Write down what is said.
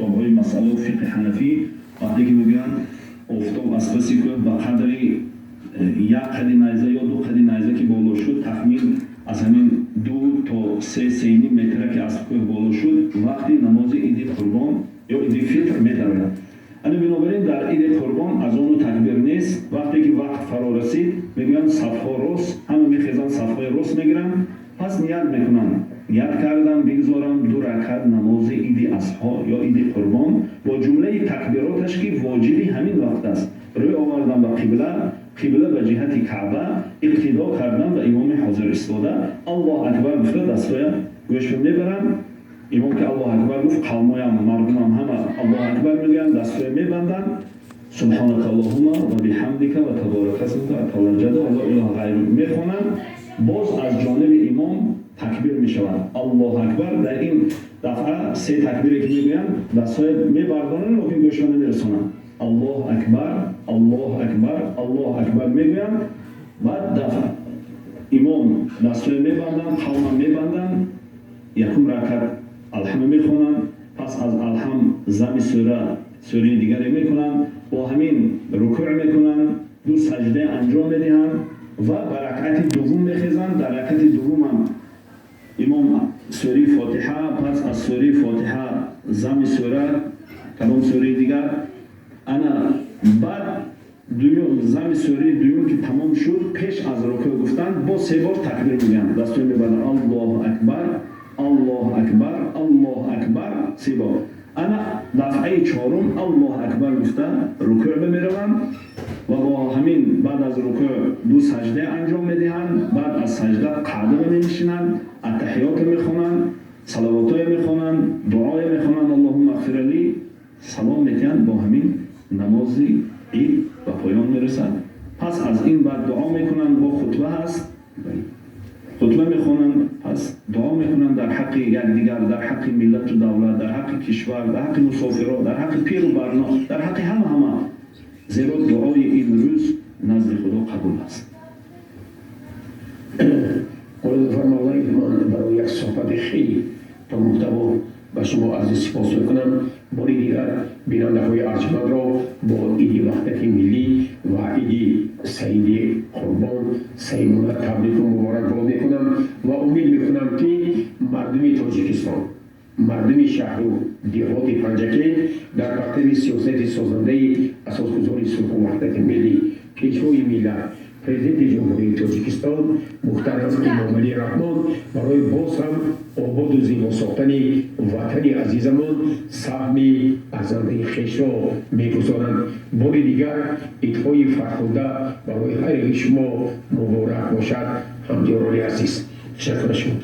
Китобҳои масъалаи фиқҳи ҳанафӣ, вақте ки мегӯянд, офтоб аз паси кӯҳ ба қадри як қади найза ё ду қади найза ки боло шуд, тахмин аз ҳамин 2 то 3, 3.5 метра ки аз кӯҳ боло шуд, вақти намози иди қурбон ё иди фитр метарояд. Ана бинобар ин дар иди қурбон азону такбир нест. Вақте ки вақт фаро расид, мегӯянд, сафҳо рост, ҳама мехезанд, сафҳои рост мегиранд, пас ният мекунанд. Ният кардам бигзорам ду ракат намози иди азҳо ё иди қурбон бо ҷумлаи такбироташ, ки воҷиби ҳамин вақт аст. Рӯй овардам ба қибла, қибла ба ҷиҳати Каъба, иқтидо кардан ба имоми ҳозир истода, Аллоҳ акбар гуфта, дастҳоя гӯшба мебаранд. Имом ки Аллоҳ акбар гуфт, қавмоям, мардумам ҳама Аллоҳ акбар мегӯянд, дастҳоя мебанданд, субҳанака Аллоҳума ва биҳамдика ва таборака исмука ва таъола ҷаддука ва ла илаҳа ғайрук мехонанд. Боз аз ҷониби имом такбир мешавад, Аллоҳ акбар. Дар ин дафъа се такбире ки мегӯянд, дастҳоя мебардоранд, лекин гӯшба намерасонанд. Аллоҳ акбар, Аллоҳ акбар, Аллоҳ акбар мегӯянд. Баъд дафъа имом дастҳоя мебанданд, қавмам мебанданд, якум ракат алҳам мехонанд, пас аз алҳам зами сура, сураи дигаре мекунанд, бо ҳамин рукӯъ мекунанд, ду саҷда анҷом медиҳанд ва ба ракъати дуввум мехезанд. Дар ракъати дуввумам имом сураи Фотиҳа, пас аз сураи Фотиҳа зами сура, кадом сураи дигар. Ана баъд дуюм зами сураи дуюм ки тамом шуд, пеш аз рукӯъ гуфтан бо се бор такбир мегӯянд, дастҳои мебаранд, Аллоҳ акбар, Аллоҳ акбар, Аллоҳ акбар, се бор. Ана дафъаи чорум Аллоҳ акбар гуфта, рукӯъ бимераванд ва бо ҳамин баъд аз рукӯъ ду саҷда анҷом медиҳанд. Баъд аз саҷда қаъда менишинанд, аттаҳиётро мехонанд, салавотое мехонанд, дуое мехонанд, Аллоҳумма ғфир ли, салом медиҳанд. Бо ҳамин намози ид ба поён мерасад. Пас аз ин баъд дуо мекунанд, бо хутба ҳаст, хутба мехонанд, пас дуо мекунанд дар ҳаққи якдигар, дар ҳаққи миллату давлат, дар ҳаққи кишвар, дар ҳаққи мусофиро, дар ҳаққи пиру барно, дар ҳаққи ҳама ҳама, зеро дуои ин рӯз назди Худо қабул аст. Фармои, ман барои як суҳбати хеле пурмуҳтаво ба шумо арзи сипос мекунам. Бори дигар бинандаҳои арҷмандро бо иди ваҳдати миллӣ ва иди саиди қурбон самимона табрику муборакбод мекунам ва умед мекунам, ки мардуми Тоҷикистон, мардуми шаҳру деҳоти Панҷакент дар партави сиёсати созандаи асосгузори сулҳу ваҳдати миллӣ, пешвои миллат, Президенти Ҷумҳурии Тоҷикистон муҳтарам Эмомалӣ Раҳмон барои боз ҳам ободу зебо сохтани ватани азизамон саҳми арзандаи хешро мегузоранд. Бори дигар идҳои фархунда барои ҳар яки шумо муборак бошад, ҳамдиёрони азиз. Ташаккур, шумо.